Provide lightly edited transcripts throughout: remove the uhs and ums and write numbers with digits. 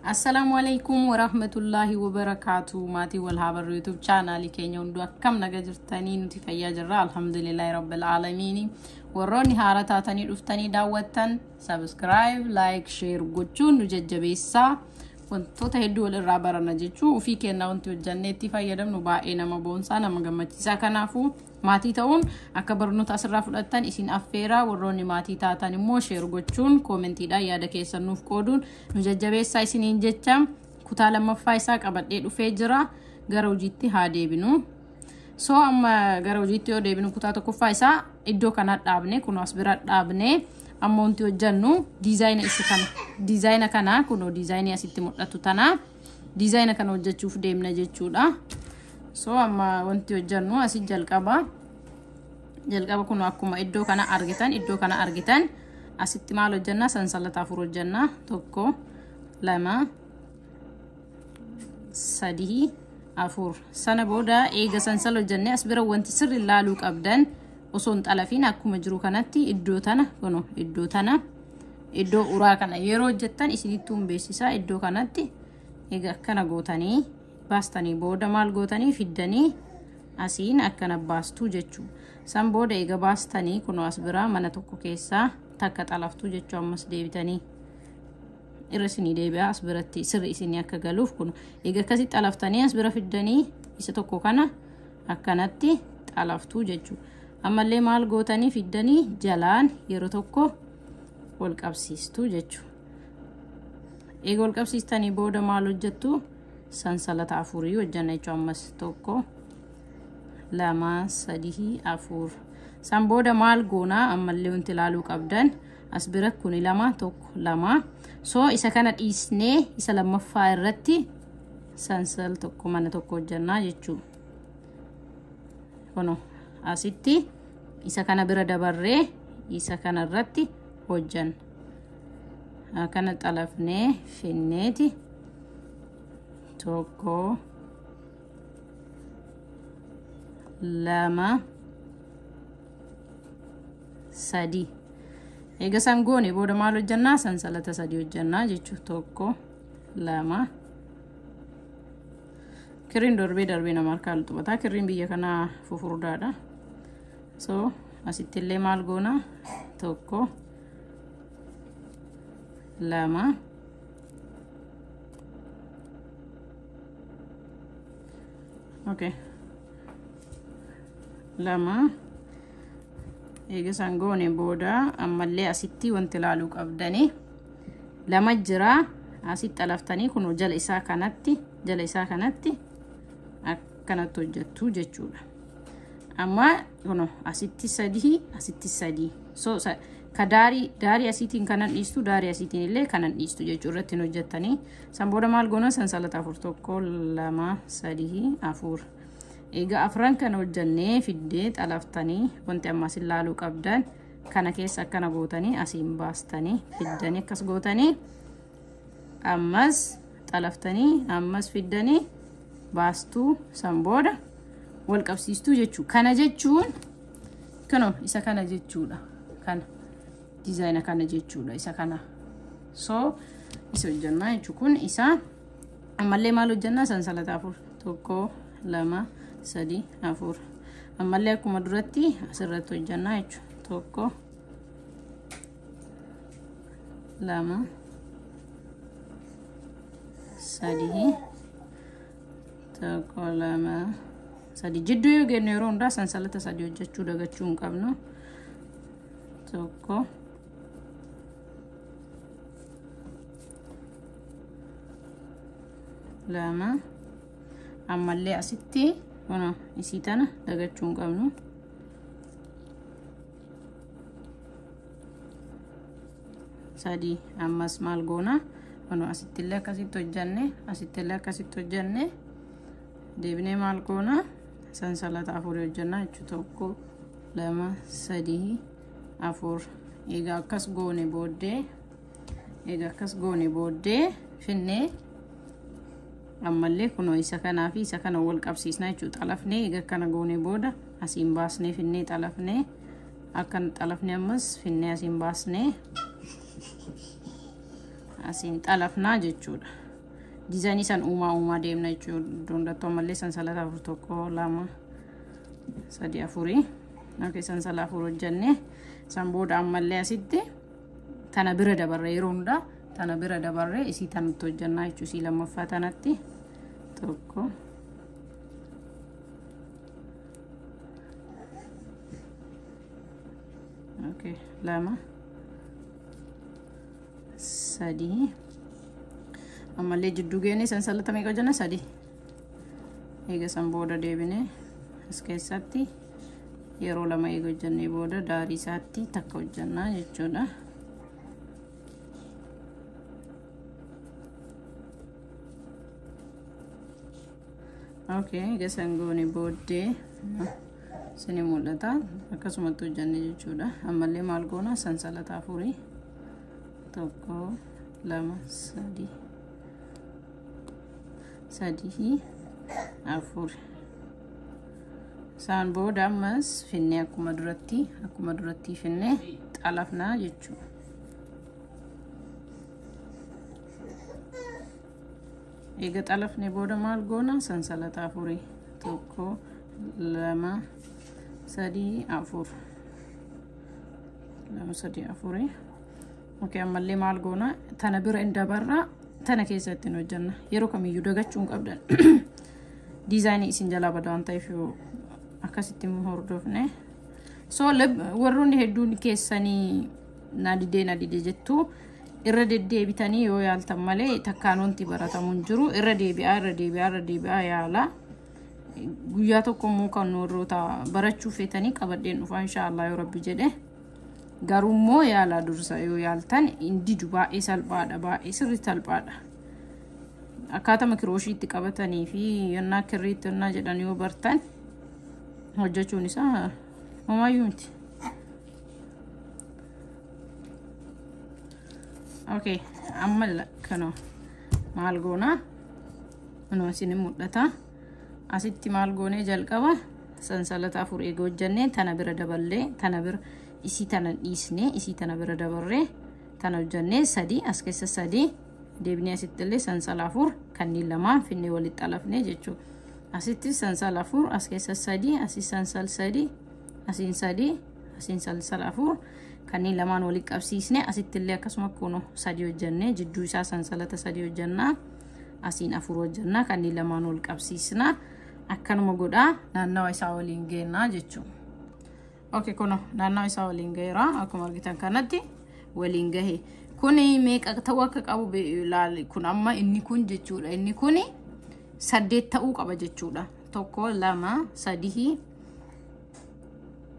Assalaamu alaikum warahmatullaahi wabarakaatu. Maatii wal haa barru YouTube chaanaalii keenya hunduu akkam naga jirtanii? Nuti fayyaa jirra, alhamdulillaahi rabbil aalamiini. Warroonni haara taatanii dhuftanii daawwattan, subscribe, like, share gochuun nu jajjabeessaa. Wantoota hedduu walirraa baranna jechuu ofii kennaa, wanti hojjannee itti fayyadamnu baay'ee nama boonsaa, nama gammachiisaa. Kanaafuu maatii ta'uun akka barnoota asirraa fudhattan isin affeeraa. Warroonni maatii taatan immoo share gochuun, koomentiidhaan yaada keessan nuuf qooduun nu jajjabeessaa isiniin jecha, kutaa lammaffaa isaa qabadhee dhufee jira. Gara hojiitti haa deebinu. So amma gara hojiitti yoo deebinu, kutaa tokkoffaa isaa iddoo kana dhaabne, kun as bira dhaabne. Amma wanti hojjannu diizaayina isa kana, diizaayina kana, kunoo diizaayinii asitti mul'atu tana, diizaayina kana hojjechuuf deemna jechuudha. So amma wanti hojjannu asi jalqaba kun akkuma iddoo kana argitan, iddoo kana argitan, asitti maal hojjanna? Sansalata afur hojjanna: 1, 2, 3, 4. Sana booda eega sansala hojjanne, as bira wanti sirri ilaaluu qabdan, osoo hin xalafiin akkuma jiru kanatti iddoo tana, kuno iddoo tana, iddoo uraa kana yeroo hojjettan isinittuu hin beeksisaa. Iddoo kanatti eega akkana gootanii baastanii booda maal gootanii? Fiddanii asiin akkana baastuu jechuu. San booda eega baastanii, kunoo as biraa mana tokko keessaa takka xalaftuu jechuu. Ammas deebitanii irra isinii deebi'aa, as biratti sirri isinii akka galuuf. Kun eega akkasitti xalaftanii, as bira fiddanii isa tokko kana akkanatti xalaftuu jechuu. Ammallee maal gootanii? Fiddanii jalaan yeroo tokko wal qabsiistuu jechuu. Eega wal qabsiistanii booda maal hojjettu? Sansalata afurii hojjanna jechuu. Ammas 1, 2, 3, 4. San booda maal goonaa? Ammallee wanti ilaaluu qabdan, as bira kuni 2, 1, 2. So isa kana dhiisnee isa lammaffaa irratti sansal tokko, mana tokko hojjannaa jechuu. Kuno asitti isa kana bira dabarree isa kana irratti hojjanna. Akkana xalafnee finneeti 1, 2, 3. Eega san goone booda maal hojjannaa? Sansalata sadii hojjannaa jechuu: 1, 2. Kirriin darbee darbee nama harkaa luxubataa. Kirriin biyya kanaa fufurdaadha. So asitti illee maal goona? 1, 2. Okay, 2. Eega san goone booda ammallee asitti wanti ilaaluu qabdanii, 2 jira. Asitti xalaftanii, kun jala isaa kanatti, jala isaa kanatti akkanatti hojjettu jechuudha. Amma kun asitti sadii, asitti sadii. So ka daarii daarii asiitiin kanan dhiistu, daarii asiitiin illee kanan dhiistu jechuu, irratti hin hojjettanii. San booda maal goona? Sansalata afur: 1, 2, 3, 4. Egaa afran kana hojjannee fiddee xalaftanii, wanti amma asin laaluu qabdan, kana keessa akkana gootanii asiin baastanii, fiddanii akkas gootanii, ammas xalaftanii, ammas fiddanii baastuu. San booda wal qabsiistuu jechuu. Kana jechuun kunoo isa kana jechuudha. Kana diizaayina kana jechuudha, isa kana. So isa hojjannaa jechuu kun isa. Ammallee maal hojjannaa? Sansalata afur: 1, 2, 3, 4. Ammallee akkuma duratti asirratti hojjannaa jechuudha: 1, 2, 3, 1, 2, 3. Jidduu yoo geenyu yeroo hundaa sansalata sadii hojjechuu dagachuu hin qabnu. 1, 2. Ammallee asitti kun isii tana dagachuu hin qabnu. 3. Ammas maal goona? Kun asitti illee akkasitti hojjanne, asitti illee akkasitti hojjanne. Deebinee maal goona? Sansalata afurii hojjannaa jechuudha: 1, 2, 3, 4. Egaa akkas goone booddee, egaa akkas goone booddee finnee, ammallee kunoo isa kanaa fi isa kana wal qabsiisna jechuudha. Xalafnee, egaa akkana goone booda asiin baasnee, finnee xalafnee, akkana xalafnee, ammas finnee asiin baasnee asiin xalafnaa jechuudha. Diizaayinii san uumaa uumaa deemna jechuudha. Iddoo hundattuu ammallee sansalata 4 1 2 3 4. Okay, sansala 4 hojjenne. San booda ammallee asitti tana bira dabarre, yeroo hundaa tana bira dabarre isii tanatti hojjannaa jechuudha. Isii lammaffaa tanatti 1 okay 2 3. Ammallee jidduu geenne sansalata meeqa hojjanna? 3. Eega san booda deebine as keessatti yeroo 2 eega hojjannee booda daarii isaatti takka hojjannaa jechuudha. Okay, eega san goone booddee sini mul'ata, akkasumatti hojjanne jechuudha. Ammallee maal goona? Sansalata 4, 1 2 3 3 4. Isaan booda ammas finnee akkuma duratti finnee xalafnaa jechuudha. Eega xalafnee booda maal goona? Sansalata 4, 1 2 3 4, 2 3 4. Okay, ammallee maal goona? Tana bira hin dabarra, tana keessatti hin hojjanna. Yeroo kamiyyuu dagachuu hin qabdan. Diizaayinii isin jalaa bada waan ta'eef akkasitti hordofne. So warroonni hedduun keessanii na didee jettu, irra deddeebitanii yoo yaaltan malee takkaan wanti baratamu hin jiru. Irra deebi'aa, irra deebi'aa, irra deebi'aa yaala. Guyyaa tokko immoo kan warroota barachuu feetanii qabadheen dhufa inshaallah yoo rabbi jedhe. Garuu immoo yaalaa dursa, yoo yaaltan hin didu, baay'ee salphaadha, baay'ee sirriitti salphaadha. Akkaatama kirooshiitti qabatanii fi yonnaa kirriitti yonnaa jedhan yoo bartan hojjechuun isaa homaayyuu miti. Okay, amma kana maal goona? Kunoo isin mul'ata. Asitti maal goonee? Jalqaba sansalata 4 eega hojjannee tana bira daballee, tana bira isii tana dhiisnee isii tana bira dabarree tana hojjannee 3, as keessa 3 deebinee asitti illee sansala 4 kanneen lamaan finnee walitti xalafnee jechuudha. Asitti sansala 4, as keessa 3, asii sansal 3, asiin 3, asiin sansala 4 kanneen lamaan walitti qabsiisne. Asitti illee akkasuma kunoo 3 hojjannee jidduu isaa sansalata 3 hojjannaa, asiin 4 hojjannaa, kanneen lamaan wal qabsiisna. Akkanuma godhaa naannawa isaa waliin geennaa jechuudha. Okay, kunoo naannawa isaa waliin gaheera, akkuma argitan kanatti waliin gahe. Kuni meeqa ta'uu akka qabu ilaali. Kun amma inni kun jechuudha. Inni kuni 8 ta'uu qaba jechuudha. 1 2 3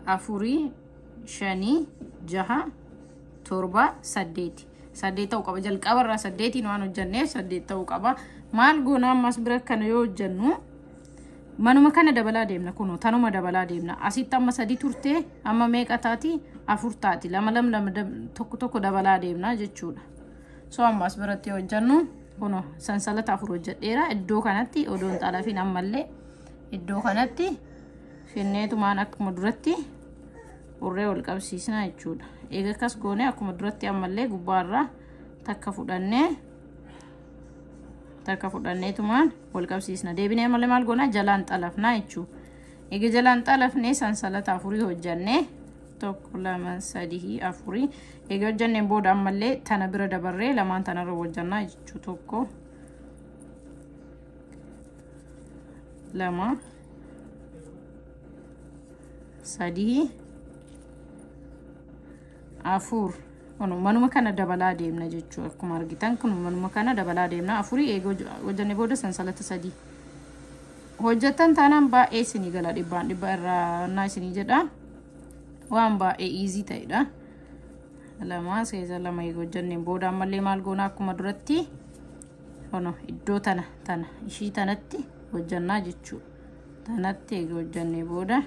4 5 6 7 8. 8 ta'uu qaba. Jalqaba irraa 8 waan hojjanneef 8 ta'uu qaba. Maal goona ammas bira kana yoo hojjannu manuma kana dabalaa deemna, kunoo tanuma dabalaa deemna. Asitti amma 3 turte, amma meeqa taati? 4 taati. 2 2 2 1 1 dabalaa deemna jechuudha. So amma as biratti hojjannu kunoo sansalata 4 hojjedheera. Iddoo kanatti odoon xalafiin ammallee iddoo kanatti finneetumaan akkuma duratti urree wal qabsiisna jechuudha. Eega akkas goone akkuma duratti ammallee gubbaarraa takka fudhannee takka fudhanneetumaan wal qabsiisna. Deebinee ammallee maal goona? Jalaan xalafnaa jechuudha. Eega jalaan xalafnee sansalata 4 hojjannee, 1 2 3 4 eega hojjanneen booda ammallee tana bira dabarree lamaan tanarra hojjannaa jechuudha. 1 2 3 4. Kun manuma kana dabalaa deemna jechuudha. Akkuma argitan kun manuma kana dabalaa deemna. 4 eega hojjannee booda sansalata 3 hojjettan taanaan baay'ee isinii gala, 100% irraa naa isinii jedha. Waan baay'ee easy ta'edha. 2 seeza 2 eega hojjanneen booda ammallee maal goona? Akkuma duratti kuno iddoo tana tana ishii tanatti hojjannaa jechuudha. Tanatti eega hojjannee booda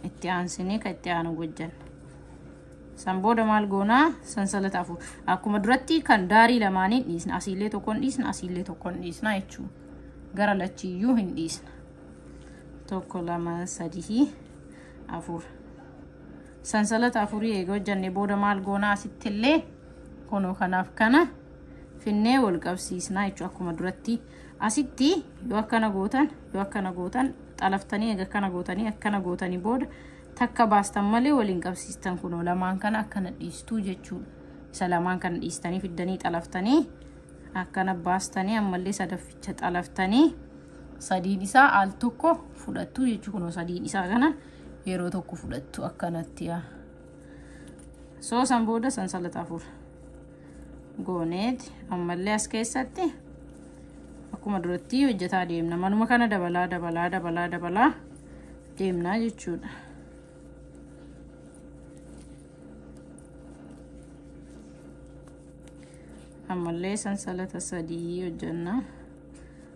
itti aansinee kan itti aanu hojjanna. San booda maal goonaa? Sansalata 4 akkuma duratti kan daarii lamaanii dhiisna, asiillee tokkoon dhiisna, asiillee tokkoon dhiisna jechuudha. Gara lachiiyyuu hin dhiisna. 1 2 3 4 sansalata 4 eega hojjannee booda maal goonaa? Asitti illee kunoo kanaaf kana Finnee wal qabsiisnaa jechuudha akkuma duratti. Asitti yoo akkana gootan, yoo akkana gootan, xalaftanii eega akkana gootanii, akkana gootanii booda takka baastan malee waliin qabsiistan. Kunoo lamaan kana akkana dhiistuu jechuudha. Isa lamaan kana dhiistanii fiddanii xalaftanii akkana baastanii, ammallee sadafficha xalaftanii sadiin isaa al tokko fudhattu jechuudha. Kunoo sadiin isaa kana yeroo tokko fudhattu akkanatti yaa. Soo san booda sansalata 4 gooneeti ammallee as keessatti akkuma duratti hojjetaa deemna. Manuma kana dabalaa dabalaa dabalaa dabalaa deemnaa jechuudha. Ammallee sansalata 3 hojjenna.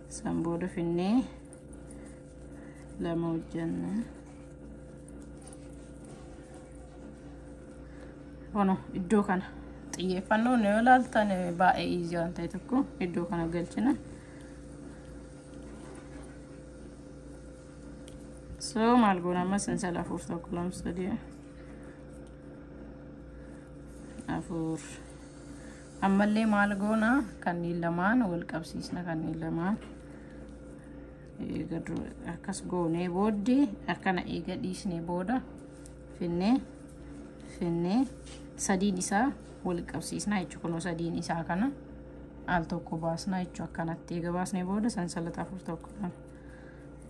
San booda finnee 2 hojjenna. Ono iddoo kana xiyyeeffannoon yoo ilaaltan baay'ee easy waan ta'e tokko iddoo kana galchina. So maal goona amma? Sansala 4, 1, 2, 3, 4. Ammallee maal goona? Kanneen lamaan wal qabsiisna. Kanneen lamaan eega akkas goonee booddee, akkana eega dhiisnee booda, finnee sadiin isaa wal qabsiisna jechuudha. Kunoo sadiin isaa kana al tokko baasna jechuudha. Akkanatti eega baasnee booda sansalata 4, 1,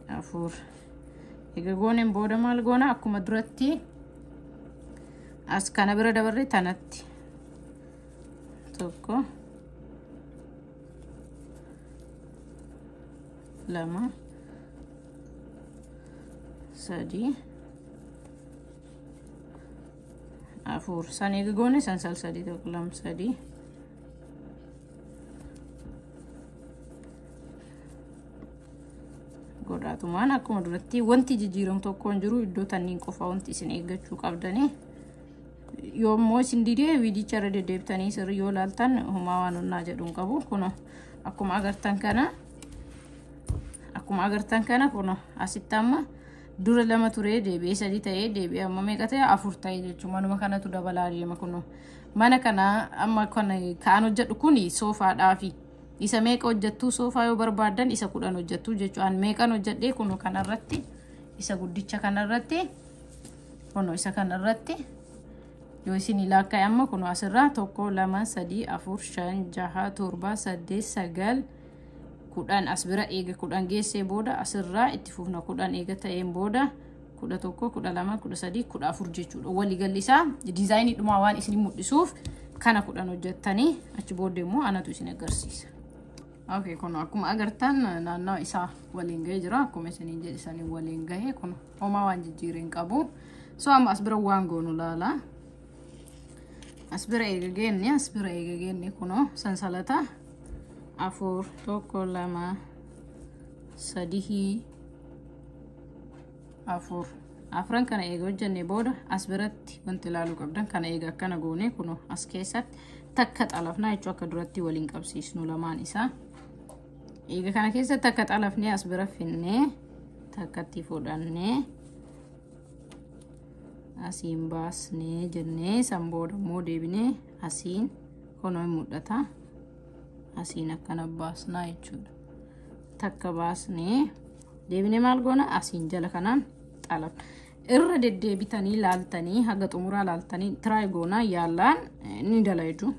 2, 4 eega gooneen booda maal goona? Akkuma duratti as kana bira dabarre tanatti 1, 2, 3, 4. San eega goone sansal 3, 1, 2, 3 godhaatumaan akkuma duratti wanti jijjiiramu tokko hin jiru. Iddoo tanniin qofa wanti isin eeggachuu qabdanii. Yoommoo isin didee viidicha irra deddeebitanii sirrii yoo ilaaltan homaa waan onnaa jedhu hin qabu. Kuno akkuma agartan kana, akkuma agartan kana, kuno asitti amma dura 2 turee deebi'ee 3 ta'ee, deebi'ee amma meeqa ta'e? 4 ta'e jechuudha. Manuma kanatu dabalaa deema. Kuno mana kana amma kana kaan hojjedhu kuni soofaadhaafi. Isa meeqa hojjettuu? Soofaa yoo barbaaddan isa 10 hojjettuu jechuudha. An meeqan hojjedhee? Kuno kanarratti, isa guddicha kanarratti, kuno isa kanarratti yoo isin ilaakka'e amma kuno asirraa 1, 2, 3, 4, 5, 6, 7, 8, 9, 10. As bira eega 10 geessee booda asirraa itti fufna. 10 eega ta'een booda 11, 12, 13, 14 jechuudha. Waliigalli isaa diizaayinii dhumaa waan isin mul'isuuf kana 10 hojjettanii achi booddee immoo anatu isin agarsiisa. Okay, kun akkuma agartan naannoo isaa waliin gahee jira. Akkuma isiniin jedhe isanii waliin gahee kun homaa waan jijjiiree hin qabu. So amma as bira waan goonu laala. As bira eega geenne, as bira eega geenne, kunoo sansalata 4, 1, 2, 3, 4. Afran kana eega hojjenne booda as biratti wanti ilaaluu qabdan kana eega akkana goone kunoo as keessatti takka xalafnaa jechuu, akka duratti waliin qabsiisnu lamaan isaa. Eega kana keessatti takka xalafnee as bira finnee takkatti fudhannee asiin baasnee jennee, san booda immoo deebinee asiin kunoo hin mul'ata, asiin akkana baasnaa jechuudha. Takka baasnee deebinee maal goona? Asiin jala kanaan xalafna. Irra deddeebitanii laaltanii haga xumuraa laaltanii try goonaa yaallaan ni dala jechuudha.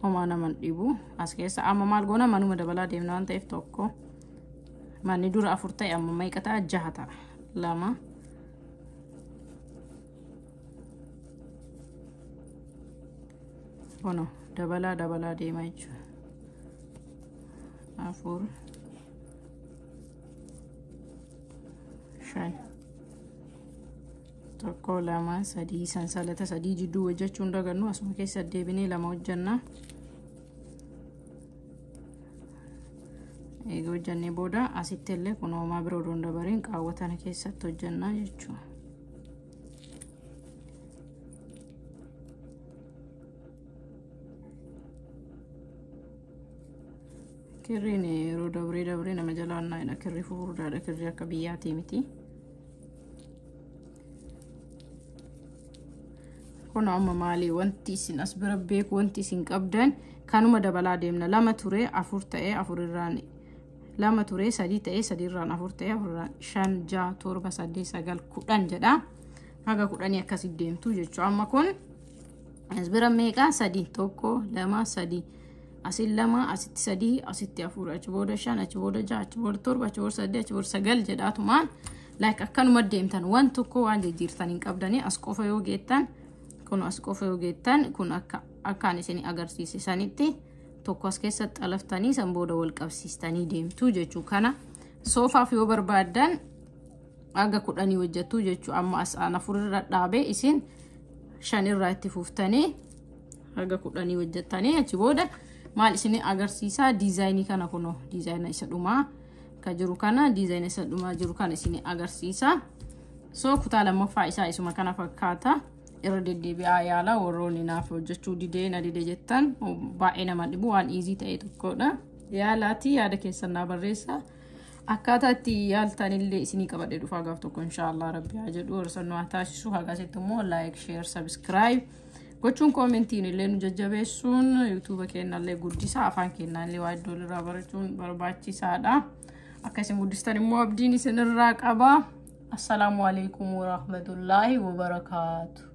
Homaa naman dhibu. As keessa amma maal goona? Manuma dabalaa deemna waan ta'eef 1, manni dura 4 ta'e amma meeqa ta'a? 6 ta'a. 2, kuno dabalaa dabalaa deema jechuudha. 4, 5, 1, 2, 3. Sansalata 3 jidduu hojjechuu hin dagannu. Asuma keessa deebinee 2 hojjenna. Eega hojjannee booda asitti illee kun homaa biroo odoon dabariin qaawwa tana keessatti hojjennaa jechuudha. Kirriin yeroo dabree dabree nama jalaannaadha. Kirri furdaadha. Kirri akka biyyaatii miti. Kun amma maali wanti isin as bira beeku wanti isin qabdan Kanuma dabalaa deemna. 2 ture 4 ta'ee 4 irraan 2 ture 3 ta'ee 3 irraan 4 ta'ee 4 irraan 5, 6, 7, 8, 9, 10 jedha. Haga 10 akkasi deemtu jechuudha. Amma kun as bira meeqa? Sadi, 1, 2, 3, asin 2, asitti 3, asitti 4, achi booda 5, achi booda 6, achi booda 7, achi booda 8, achi booda 9 jedhaatumaan like akkanuma deemtan. Waan tokko waan jijjiirtan hin qabdanii. As qofa yoo geettan, kun as qofa yoo geettan, kun akka akkaan isin agarsiise sanitti tokko as keessatti xalaftanii san booda wal qabsiistanii deemtu jechuu. Kana soofaaf yoo barbaaddan haga 10 hojjettu jechuu. Amma as aan 4 irra dhaabee, isin 5 irraa itti fuftanii haga 10 hojjettanii achi booda maal isin agarsiisaa? Diizaayinii kana kunoo, diizaayina isa dhumaa ka jiru kana, diizaayina isa dhumaa jiru kana isin agarsiisa. So kutaa lammaffaa isaa isuma kana fakkaata. Irra deddeebi'aa yaala. Warroonni naaf hojjechuu didee na dide jettan, baay'ee nama dhibu, waan easy ta'e tokkodha. Yaalaati yaada keessan naa barreessa. Akkaataa itti yaaltan illee isinii qabadhee dhufaa gaaf tokko, inshaallah, rabbi haa jedhu, horsannoo haa taasisu. Hagasitti immoo like, share, subscribe gochuun, koomentiin illee nu jajjabeessuun yuutuuba keenyallee guddisa. Afaan keenyallee waa iddoo irraa barachuun barbaachisaadha. Akka isin guddistan immoo abdiin isinirraa qaba. Assalaamu alaikum warahmatullaahi wabarakaatu.